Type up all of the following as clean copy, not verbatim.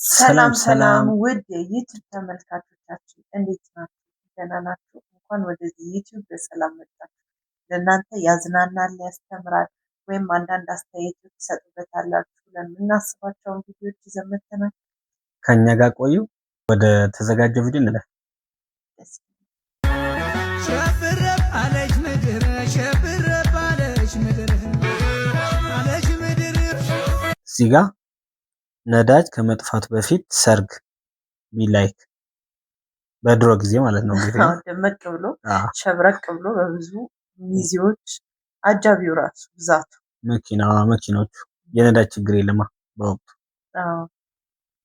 ሰላም ሰላም ውድ የ YouTube ተመልካቾቻችን፣ እንዴት ናችሁ? ደህና ናችሁ? እንኳን ወደዚህ YouTube በሰላም መጣችሁ። ለእናንተ ያዝናናል፣ ያስተምራል ወይም አንዳንድ አስተያየቶች ትሰጡበታላችሁ ብለን የምናስባቸውን ቪዲዮዎች ይዘን መጥተናል። ከኛ ጋር ቆዩ። ወደ ተዘጋጀው ቪዲዮ እንለፍ። ደስ ሸብረብ አለች ምድር፣ ሸብረብ አለች ምድር፣ አለች ምድር። እዚህ ጋ ነዳጅ ከመጥፋቱ በፊት ሰርግ be like፣ በድሮ ጊዜ ማለት ነው እንግዲህ። አዎ፣ ደመቅ ብሎ ሸብረቅ ብሎ በብዙ ሚዜዎች፣ አጃቢው ራሱ ብዛቱ። መኪናዎቹ፣ የነዳጅ ችግር የለማ በወቅቱ።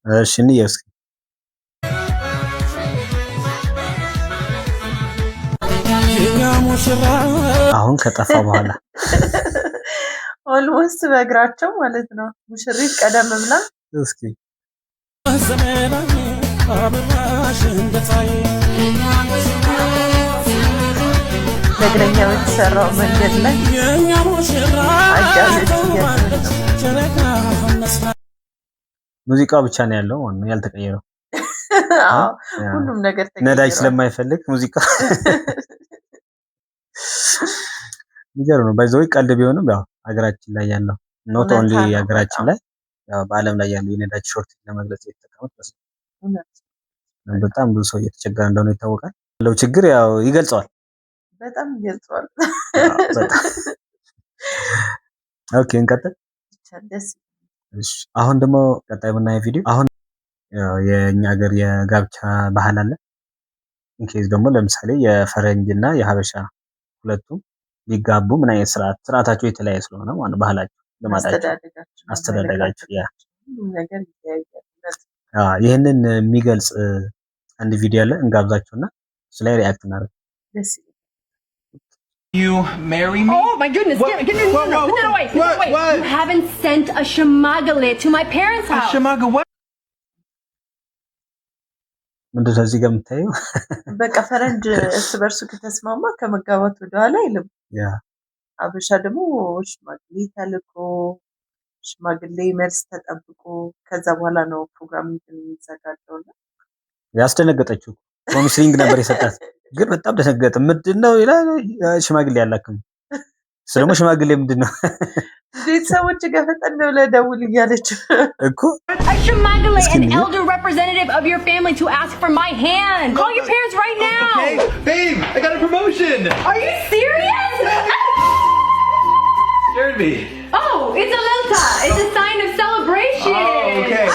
እሺ፣ እንየው እስኪ። የኛ ሙሽራ። አሁን ከጠፋ በኋላ። Almost በእግራቸው ማለት ነው። ሙሽሪት ቀደም ብላ። እስኪ። ዘመናዊ አበባሽ እንደ ፀሐይ። በእግረኛ በተሰራው መንገድ ላይ የኛ ሙሽራ አጃቢዎች ተውባለች ጨረቃ መስላ። ሙዚቃው ብቻ ነው ያለው ማለት ነው ያልተቀየረው። አዎ፣ ሁሉም ነገር ነዳጅ ተቀይሯል። ስለማይፈልግ ሙዚቃ። የሚገርም ነው። By the way ቀልድ ቢሆንም ያው ሀገራችን ላይ ያለው not እውነታ only ነው ሀገራችን በጣም። ላይ፣ ያው በዓለም ላይ ያለው የነዳጅ short ለመግለጽ የተጠቀሙት ይመስላል። በጣም ብዙ ሰው እየተቸገረ እንደሆነ ይታወቃል። ያለው ችግር ያው ይገልጸዋል። በጣም ይገልጸዋል። አዎ፣ በጣም። Okay፣ እንቀጥል። ብቻ ደስ እሺ፣ አሁን ደግሞ ቀጣይ የምናየው ቪዲዮ፣ አሁን ያው የእኛ ሀገር የጋብቻ ባህል አለ። In case ደግሞ ለምሳሌ የፈረንጅ እና የሀበሻ ሁለቱም ቢጋቡ ምን አይነት ስርዓት፣ ስርዓታቸው የተለያየ ስለሆነ ማለት ነው፣ ባህላቸው፣ ልማዳቸው፣ አስተዳደጋቸው፣ አስተዳደጋቸው ያ አመለካከታቸው፣ ሁሉም ነገር ይለያያል። እውነት። ይህንን የሚገልጽ አንድ ቪዲዮ አለ፣ እንጋብዛችሁና እሱ ላይ react እናደርግ። ደስ ይላል። You marry me? Oh my goodness! What? Get, get, no, no, no, Whoa, put that away! Put what? that away! What? You haven't sent a ሽማግሌ to my parents' house. ሽማግ what? ምንድን ነው እዚህ ጋር የምታየው? በቃ ፈረንጅ እርስ በርሱ ከተስማማ ከመጋባት ወደኋላ አይልም። አበሻ ደግሞ ሽማግሌ ተልኮ፣ ሽማግሌ መልስ ተጠብቆ፣ ከዛ በኋላ ነው ፕሮግራም እንትን የሚዘጋጀው እና ያስደነገጠችው promise ring ነበር የሰጣት፣ ግን በጣም ደነገጠ። ምንድን ነው ይላል፣ ሽማግሌ አላክም። እሱ ደግሞ ሽማግሌ ምንድን ነው? ቤተሰቦች ጋር ፈጠን ብለህ ደውል እያለች። እኮ። A ሽማግሌ, Excuse an me? elder representative of your family to ask for my hand. Call your parents right now. Okay, babe, I got a promotion. Are you serious? Scared me. Oh, it's a እልልታ. It's a sign of celebration. Oh, okay.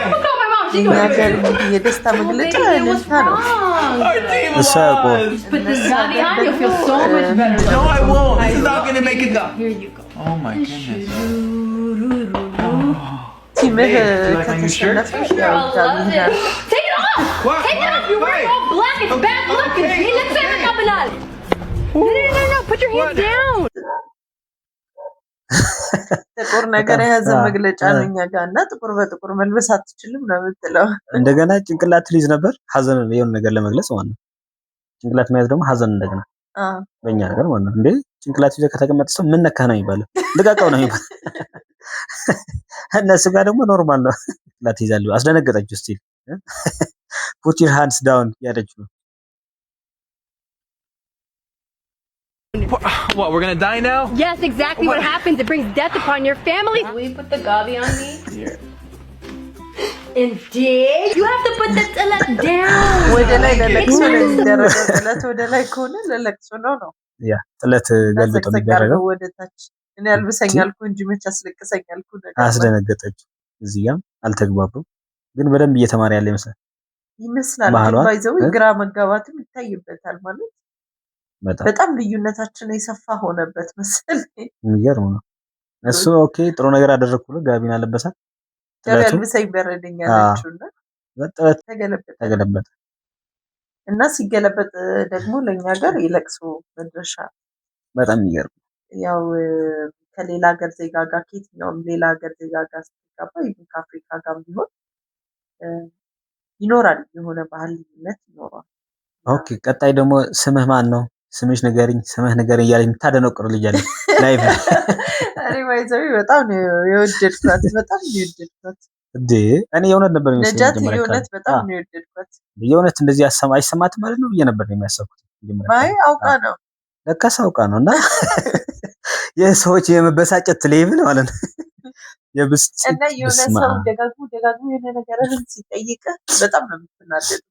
I'll call my mom. She እኛ goes. ሀገር እንግዲህ የደስታ መግለጫ Baby, what's እልልታ ነው። wrong? Our team እሷ ያውቀዋል። lost. Put this ጋቢ on, you'll feel so much better. No, I won't. This is not gonna make it. Here you go. Oh my goodness. Team ህ Hey, do you like my new shirt? ከተሸነፈ Sure, ያው I'll love ጋቢህን it. Take it off! What? Take it Why? off! You're wearing Why? all black. It's bad luck. Okay, It looks like okay. a banal. No, no, no, no, no. Put your hands What? down. ጥቁር ነገር የያዘ መግለጫ ነው እኛ ጋር፣ እና ጥቁር በጥቁር መልበስ አትችልም ነው የምትለው። እንደገና ጭንቅላት ሊይዝ ነበር፣ ሀዘን የሆነ ነገር ለመግለጽ ማለት ነው። ጭንቅላት መያዝ ደግሞ ሀዘን እንደገና በእኛ ነገር ማለት ነው። እንዴ፣ ጭንቅላት ይዘህ ከተቀመጠ ሰው ምን ነካህ ነው የሚባለው፣ ልቀቀው ነው የሚባለው። እነሱ ጋር ደግሞ normal ነው። ጭንቅላት ይዛሉ። አስደነገጠችው። Still "Put your hands down" ያለችው ነው። What? We're gonna die now? Yes, exactly what What? happens. It brings death upon your family. Will you put the ጋቢ on me? Here. Indeed. You have to put the ጥለት down. ወደ ላይ ለለቅሶ ነው It's የሚደረገው። ጥለት ወደ ላይ ከሆነ ለለቅሶ ነው ነው። ያ ጥለት ገልብጦ ዘቅዘቅ የሚደረገው። አድርገው ወደ ታች። እኔ አልብሰኝ አልኩ እንጂ መች አስለቅሰኝ አልኩ ነገር ነው። አስደነገጠችው። እዚህ ጋም አልተግባቡም፣ ግን በደንብ እየተማረ ያለ ይመስላል። ይመስላል ግን ባህሏን by the way እ? ግራ መጋባትም ይታይበታል ማለት በጣም። በጣም ልዩነታችን የሰፋ ሆነበት መሰለኝ። የሚገርም ነው። እሱ okay ጥሩ ነገር አደረግኩ ብሎ ጋቢን አለበሳት። ጋቢ ጥለቱ አልብሰኝ በረደኝ አለችው እና ጥለት ተገለበጠ። ተገለበጠ። እና ሲገለበጥ ደግሞ ለእኛ ሀገር የለቅሶ መድረሻ። በጣም የሚገርም። ያው ከሌላ ሀገር ዜጋ ጋር፣ ከየትኛውም ሌላ ሀገር ዜጋ ጋር ስትጋባ፣ even ከአፍሪካ ጋር ቢሆን ይኖራል፣ የሆነ ባህል ልዩነት ይኖረዋል። Okay፣ ቀጣይ ደግሞ ስምህ ማን ነው? ስምሽ ንገሪኝ፣ ስምህ ንገሪኝ እያለች የምታደነቁር ልጅ አለች live ላይ። እኔ by the way በጣም ነው የወደድኳት፣ በጣም ነው የወደድኳት። እንዴ እኔ የእውነት ነበር የሚመስለኝ ነጃት መጀመሪያ የእውነት አካባቢ። በጣም ነው የወደድኳት። የእውነት እንደዚህ አይሰማትም ማለት ነው ብዬ ነበር የሚያሰብኩት መጀመሪያ አይ አካባቢ። አውቃ ነው። ለካስ አውቃ ነው። እና የሰዎች የመበሳጨት level ማለት ነው የብስጭት እና የሆነ በስመ ሰው አብ። ደጋግሞ ደጋግሞ የሆነ ነገርን ሲጠይቅ በጣም ነው የምትናደድ።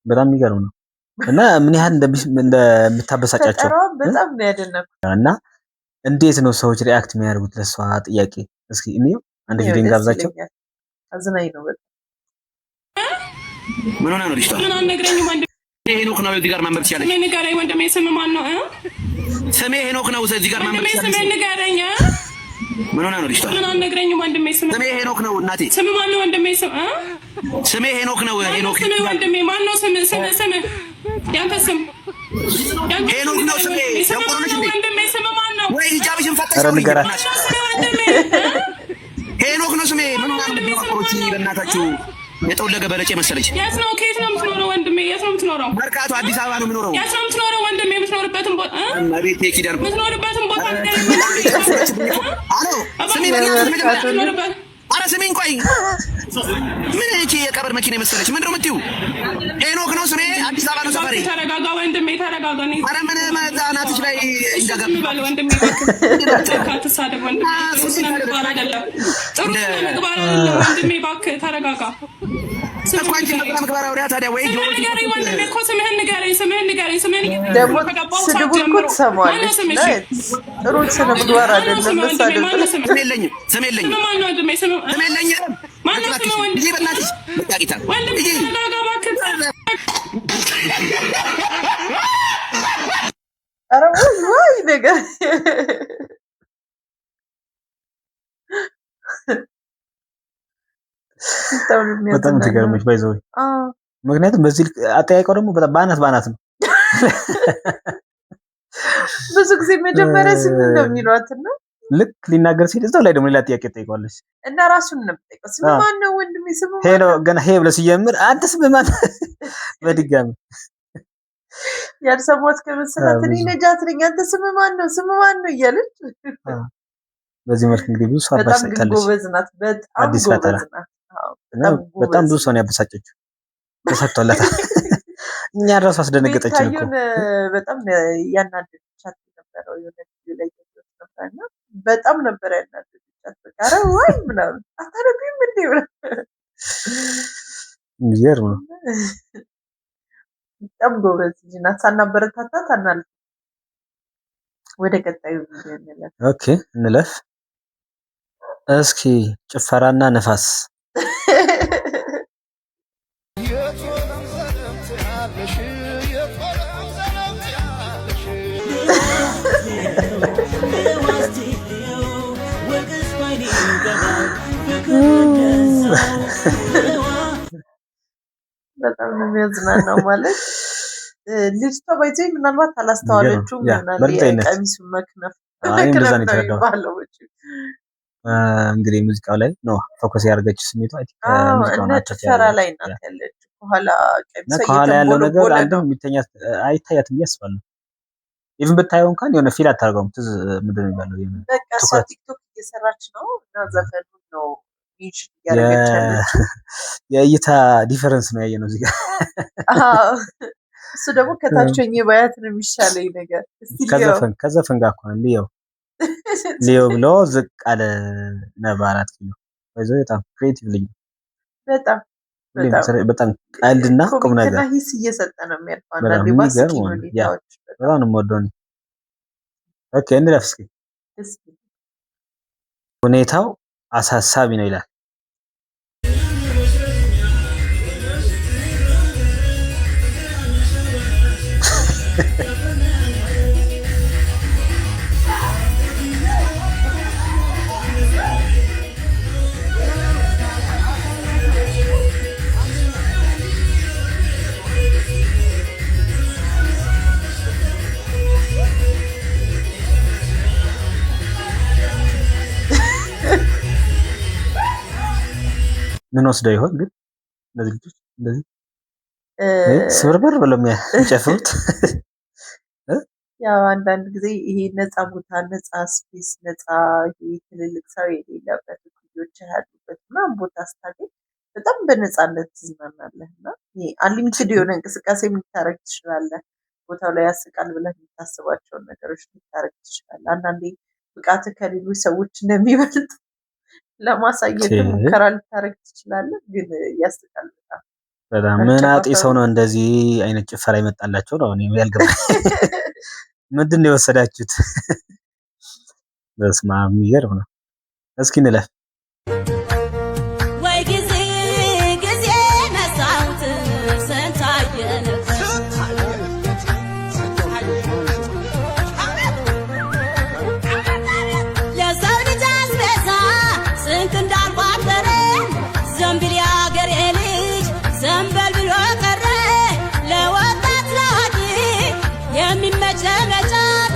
በጣም የሚገርም ነው። እና ምን ያህል እንደምታበሳጫቸው ፈጠራዋን በጣም ነው ያደነኩት። እና እንዴት ነው ሰዎች react የሚያደርጉት ለሷ ጥያቄ? እስኪ እንየው፣ አንድ ያው ቪዲዮ ደስ እንጋብዛቸው። ይለኛል። አዝናኝ ነው በጣም። ምን ሆና ነው ልጅቷ? ምን አልነግረኝም ወንድሜ። ሄኖክ ነው እዚህ ጋር ማንበብ ትችያለሽ። ስሜን ንገረኝ ወንድሜ። ስም ማን ነው? ስሜ ሄኖክ ነው እዚህ ጋር ማንበብ ወንድሜ ትችያለሽ። ስሜን ንገረኝ። ምን ሆና ነው ልጅቷ? ምን አልነግረኝም ወንድሜ። ስም ስሜ ሄኖክ ነው እናቴ። ስም ማን ነው ወንድሜ? ስም ስሜ ሄኖክ ነው። ማን ነው ሄኖክ ስም ወንድሜ? ማን ነው ስም? ስም ስም ያንተ ስም ያንተ ስም ሄኖክ ነው ስሜ። ወንድሜ። ስም ደንቆሮ ማን ነሽ ነው እንዴ? ወንድሜ? ስም ማን ነው? ወይ ሂጃብሽን ፈተሽ ኧረ አውሪኝ ንገራት። ማን ነው ስም ወንድሜ? ሄኖክ ነው ስሜ። ምን ሆና ነው የምትደባበሩት? በእናታችሁ የጠወለገ በለጬ መሰለች። የት ነው ከየት ነው የምትኖረው ወንድሜ? የት ነው የምትኖረው? መርካቶ አዲስ አበባ ነው የምኖረው። የት ነው የምትኖረው ወንድሜ? የምትኖርበትን ቦታ እመቤቴ ኪዳን የምትኖርበትን ቦታ ንገረኝ ወንድሜ። አሎ ስሜ በእናትሽ መጀመሪያ የምትኖርበት ኧረ ስሜን ቆይ። ምን እቺ የቀብር መኪና የመሰለች ምንድን ነው የምትይው? ሄኖክ ነው ስሜ። አዲስ አበባ ነው ሰፈሬ። እባክህ ተረጋጋ ወንድሜ፣ ተረጋጋ። እኔ ኧረ ምን አናትሽ ላይ እሺ እንዳጋ ዝም በል ወንድሜ፣ እባክህ እባክህ አትሳደብ ወንድሜ። ጥሩ ስነ ምግባር አይደለም፣ ጥሩ ስነ ምግባር አይደለም ወንድሜ፣ እባክህ ተረጋጋ። እኮ አንቺ ስነ ምግባር አውሪያ ታዲያ ወይ ስምህን ጆሮ ንገረኝ ወንድሜ እኮ ስምህን ንገረኝ፣ ስምህን ንገረኝ፣ ስምህን ደግሞ ከገባሁ ሰዓት ስድቡን እኮ ጀምሮ ማነው ትሰማዋለች። ስምህ? እና እሺ ጥሩ ስነ ምግባር ማነው አይደለም ስምህ ወንድሜ? መሳደብ። ማነው ስምህ? ስም የለኝም፣ ስም የለኝም፣ ስምህ ማነው ወንድሜ? ስምህ ስም የለኝም። ማነው ስምህ ወንድሜ? ይሄ በእናትሽ መጣቂታ ወንድሜ ይሄ ተረጋጋ እባክህ። ኧረ ወይ ወይ ነገር በጣም ነው በጣም የሚያዝናናው። ትገርመች by the way። አዎ ምክንያቱም በዚህ ልክ አጠያየቀው ደግሞ በጣም በአናት በአናት ነው። ብዙ ጊዜ መጀመሪያ ስም ነው የሚሏት እና ልክ ሊናገር ሲል እዛው ላይ ደግሞ ሌላ ጥያቄ ጠይቀዋለች። እና ራሱን ነው የምጠይቀው። ስም ማን ነው ወንድሜ? ስም ማን ሄሎ ገና ሄ ብሎ ሲጀምር አንተ ስም ማን በድጋሚ ያልሰማት ከመሰላት እኔ ብዙ ነጃት ነኝ፣ አንተ ስም ማን ነው? ስም ማን ነው እያለች በዚህ መልክ እንግዲህ ብዙ ሰው በጣም ግን አበሳጭታለች። ጎበዝ ናት። በጣም አዲስ ፈጠራ ጎበዝ ናት። አዎ እና በጣም በጣም ጎበዝ። ብዙ ሰው ነው ያበሳጨችው። ተሳክቶላታል። እኛ ራሱ አስደነገጠችን እኮ። ቤታዮን በጣም ያናደደቻት የነበረው የሆነ ቪዲዮ ላይ ያየሁት ነበር እና በጣም ነበር ያናደደቻት። በቃ ኧረ ወይ ምናምን አታነቢም እንዴ ምናምን። የሚገርም ነው። በጣም ጎበዝ ልጅ ናት። ሳናበረታታት አናልፍም። ወደ ቀጣዩ ቪዲዮ እንለፍ። Okay እንለፍ እስኪ። ጭፈራና ነፋስ በጣም ነው የሚያዝናናው። ማለት ልጅቷ by the way ምናልባት አላስተዋለችውም ያ ይሆናል በእርግጠኝነት የቀሚሱን መክነፍ አይ እንደዛ መክነፍ ነው ነው የተረዳሁት። የሚባለው። እንግዲህ ሙዚቃው ላይ ነው focus ያደረገችው ስሜቷ። I think አዎ ሙዚቃው እና ነው attract ጭፈራ ያደረጋት። ላይ ናት ያለችው። ከኋላ እና ቀሚሷ ከኋላ ያለው ነገር እየተንቦለቦለ አንድም ነው። የሚተኛት አይታያትም ብዬ አስባለሁ። Even ብታየው እንኳን የሆነ feel አታደርገውም። ትዝ ምንድን ነው የሚባለው የሆነ በቃ እሷ ትኩረት ቲክቶክ እየሰራች ነው እና ዘፈኑን ነው mention እያደረገች ያለችው። የእይታ difference ነው ያየነው እዚህ ጋር። አዎ እሱ ደግሞ ከታች ሆኜ ባያት ነው የሚሻለኝ ነገር። እስቲ ልየው ከዘፈን ጋር እኮ ነው ልየው ልየው ብሎ ዝቅ አለ ነባ 4 ኪሎ by the way በጣም creative ልጅ ነው። በጣም ሁሌም በጣም በጣም ቀልድና ቁም comic ና ነገር ሂስ እየሰጠ ነው የሚያልፈው። በጣም አንዳንዴ የሚገርም ባስቂኝ ነው። ያ ሁኔታዎች በጣም በጣም ነው የምወደው እኔ። Okay እንለፍ እስኪ። ደስ ይላል። ሁኔታው አሳሳቢ ነው ይላል። ምን ወስደው ይሆን ግን እነዚህ ልጆች እንደዚህ ስብርብር ብለው የሚጨፍሩት? ያው አንዳንድ ጊዜ ይሄ ነፃ ቦታ፣ ነፃ space፣ ነፃ ይሄ ትልልቅ ሰው የሌለበት እኩዮች እኩዮች ያሉበት ምናምን ቦታ ስታገኝ በጣም በነፃነት ትዝናናለህ እና unlimited የሆነ እንቅስቃሴ ልታረግ ትችላለህ። ቦታው ላይ ያስቃል ብለህ የምታስባቸውን ነገሮች ልታረግ ትችላለህ። አንዳንዴ ብቃትህ ከሌሎች ሰዎች እንደሚበልጥ ለማሳየት ሙከራ ልታረግ ትችላለህ። ግን ያስቃል በጣም። በጣም ምን አጤ ሰው ነው እንደዚህ አይነት ጭፈራ ይመጣላቸው ነው? እኔ ያልገባኝ ምንድን ነው የወሰዳችሁት? በስመ አብ፣ የሚገርም ነው። እስኪ እንለፍ። ወይ ጊዜ፣ ጊዜ ነሳሁት ስንታየ ነበር። ለሰው ልጅ አስቤዛ ስንቅ እንዳልቋጠረ ዘንቢል የአገሬ ልጅ ዘንበል ብሎ ቀረ። ለወጣት ለአዋቂ የሚመች ለመጫት።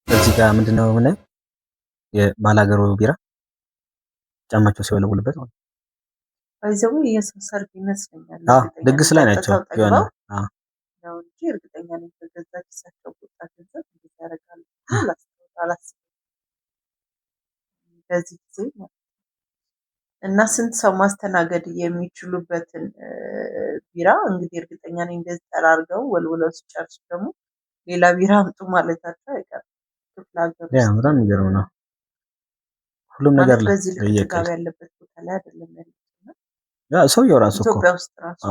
እዚህ ጋር ምንድነው የምናየው? የባላገሩ ቢራ ጫማቸው ሲወለውልበት ማለት ነው። By the way የሰው ሰርግ ይመስለኛል። አዎ። እርግጠኛ ድግስ ነኝ ላይ ናቸው። ጠጥተው የሆነ ጠግበው ነው እንጂ እርግጠኛ ነኝ በገዛ ኪሳቸው ቦታ ገንዘብ እንደዚህ ያደርጋሉ ብዬ አላስብም። በዚህ ጊዜ ማለት ነው። እና ስንት ሰው ማስተናገድ የሚችሉበትን ቢራ እንግዲህ እርግጠኛ ነኝ እንደዚህ ጠራርገው ወልውለው ሲጨርሱ ደግሞ ሌላ ቢራ አምጡ ማለታቸው አይቀርም። ክፍለ ሀገር ውስጥ በጣም የሚገርም ነው። ሁሉም ማለት ነገር ላይ በዚህ ልክ ለየቅል ጥጋብ ያለበት ቦታ ላይ አይደለም ያሉት እና ያ ሰውየው ራሱ እኮ ኢትዮጵያ ውስጥ ራሱ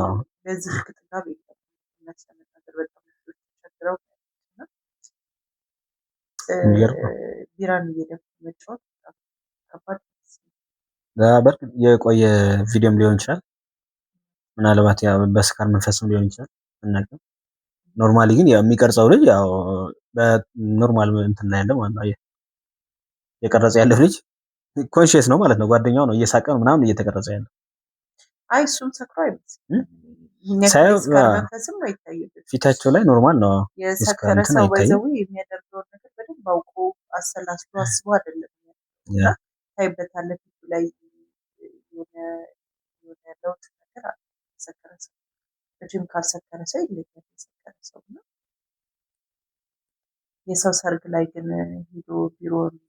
በዚህ ልክ ጥጋብ የለም። እውነት ለመናገር በጣም ብዙዎች ተቸግረው ነው ያሉት እና የሚገርም ነው። ቢራን እየደፉ መጫወት በጣም ከባድ ይመስለኛል። በእርግጥ የቆየ ቪዲዮም ሊሆን ይችላል። ምናልባት ያው በስካር መንፈስም ሊሆን ይችላል፣ አናውቅም። Normally ግን ያው የሚቀርጸው ልጅ ያው በ normal እንትን ላይ ያለ ማለት ነው። የቀረጸ ያለው ልጅ conscious ነው ማለት ነው። ጓደኛው ነው፣ እየሳቀ ነው ምናምን እየተቀረጸ ያለው። አይ፣ እሱም ሰክሮ አይመስለኝም። ይሄን ያክል ሳየው የስካር መንፈስም አይታይበትም። ፊታቸው ላይ normal ነው። የስካር የሰከረ እንትን ሰው አይታይም። By the way የሚያደርገውን ነገር በደንብ አውቆ አሰላስሎ አስቦ አይደለም የሚያደርገው እና ታይበታለህ፣ ፊቱ ላይ የሆነ ለውጥ ነገር አለ። የሰከረ ሰው መቼም ካልሰከረ ሰው ይለያል። የሰከረ ሰው እና የሰው ሰርግ ላይ ግን ሄዶ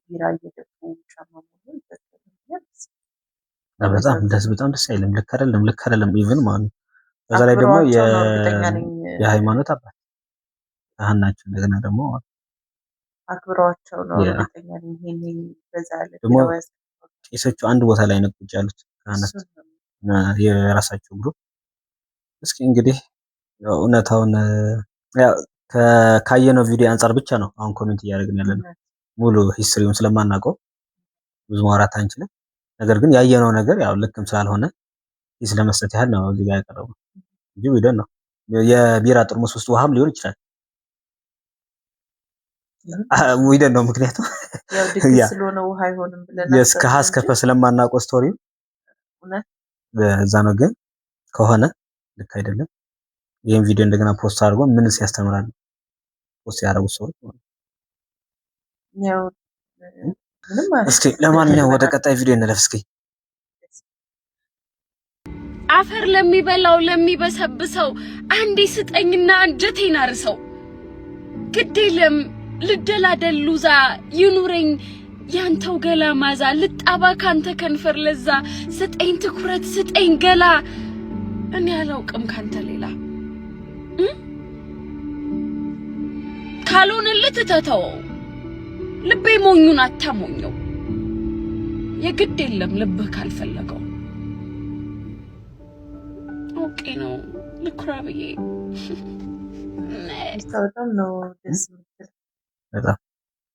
ቢራ እየደፉ ጫማ መወልወል ትክክል ነው ብዬ አላስብም። በጣም ደስ አይልም። ልክ አይደለም፣ ልክ አይደለም even ማለት ነው። በዛ ላይ ደግሞ አክብረዋቸው ነው እርግጠኛ ነኝ። የሃይማኖት አባት ካህን ናቸው። እንደገና ደግሞ አክብረዋቸው ነው እርግጠኛ ነኝ። ይሄን በዛ ያለ ደግሞ ቢራው ያስገባው ቄሶቹ አንድ ቦታ ላይ ነው ቁጭ ያሉት ካህናት እሱን ነው። እና የራሳቸው group። እስኪ እንግዲህ ያው እውነታውን ያው ካየነው ቪዲዮ አንጻር ብቻ ነው አሁን comment እያደረግን ያለነው። ሙሉ history ውን ስለማናውቀው ብዙ ማውራት አንችልም። ነገር ግን ያየነው ነገር ያው ልክም ስላልሆነ ሂስ ለመስጠት ያህል ነው እዚህ ጋር ያቀረበው እንጂ we don't know፣ የቢራ ጠርሙስ ውስጥ ውሃም ሊሆን ይችላል። We don't know፣ ምክንያቱም ያው ድግስ ስለሆነ ውሃ አይሆንም ብለን የእስከ ሀ አሰብን እስከ እንጂ ፐ ስለማናውቀው story ው በዛ ነው። ግን ከሆነ ልክ አይደለም። ይህን ቪዲዮ እንደገና post አድርጎ ምንስ ያስተምራል? Post ያደረጉት ሰዎች ማለት ነው። ያው ምንም እስኪ ለማንኛውም ወደ ቀጣይ ቪዲዮ እንለፍ እስኪ። አፈር ለሚበላው ለሚበሰብሰው አንዴ ስጠኝና አንጀቴን አርሰው። ግድ የለም ልደላደል ሉዛ፣ ይኑረኝ ያንተው ገላ ማዛ፣ ልጣባ ካንተ ከንፈር ለዛ። ስጠኝ ትኩረት፣ ስጠኝ ገላ፣ እኔ አላውቅም ካንተ ሌላ። ካልሆነልህ ትተተወው፣ ልቤ ሞኙን አታሞኘው። የግድ የለም ልብህ ካልፈለገው። አውቄ ነው ልኩራ ብዬ። በጣም ነው ደስ የምትል። በጣም።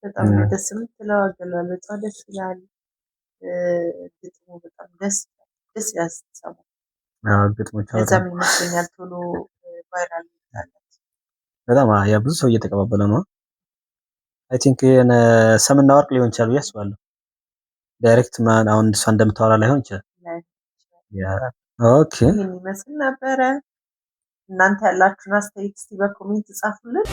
በጣም ነው ደስ የምትለው። አገላለጿ ደስ ይላል። ግጥሙ በጣም ደስ ደስ ይላል ስትሰማው። አዎ፣ ግጥሞቿ በጣም ለዛም ይመስለኛል ቶሎ viral ይወጣላት። በጣም ያ ብዙ ሰው እየተቀባበለ ነው። I think ሰምና ወርቅ ሊሆን ይችላል ብዬ አስባለሁ። Direct ማን አሁን እሷ እንደምታወራ ላይሆን ይችላል። ላይ Yeah, okay። ይህን ይመስል ነበረ። እናንተ ያላችሁን አስተያየት እስቲ በ comment ጻፉልን።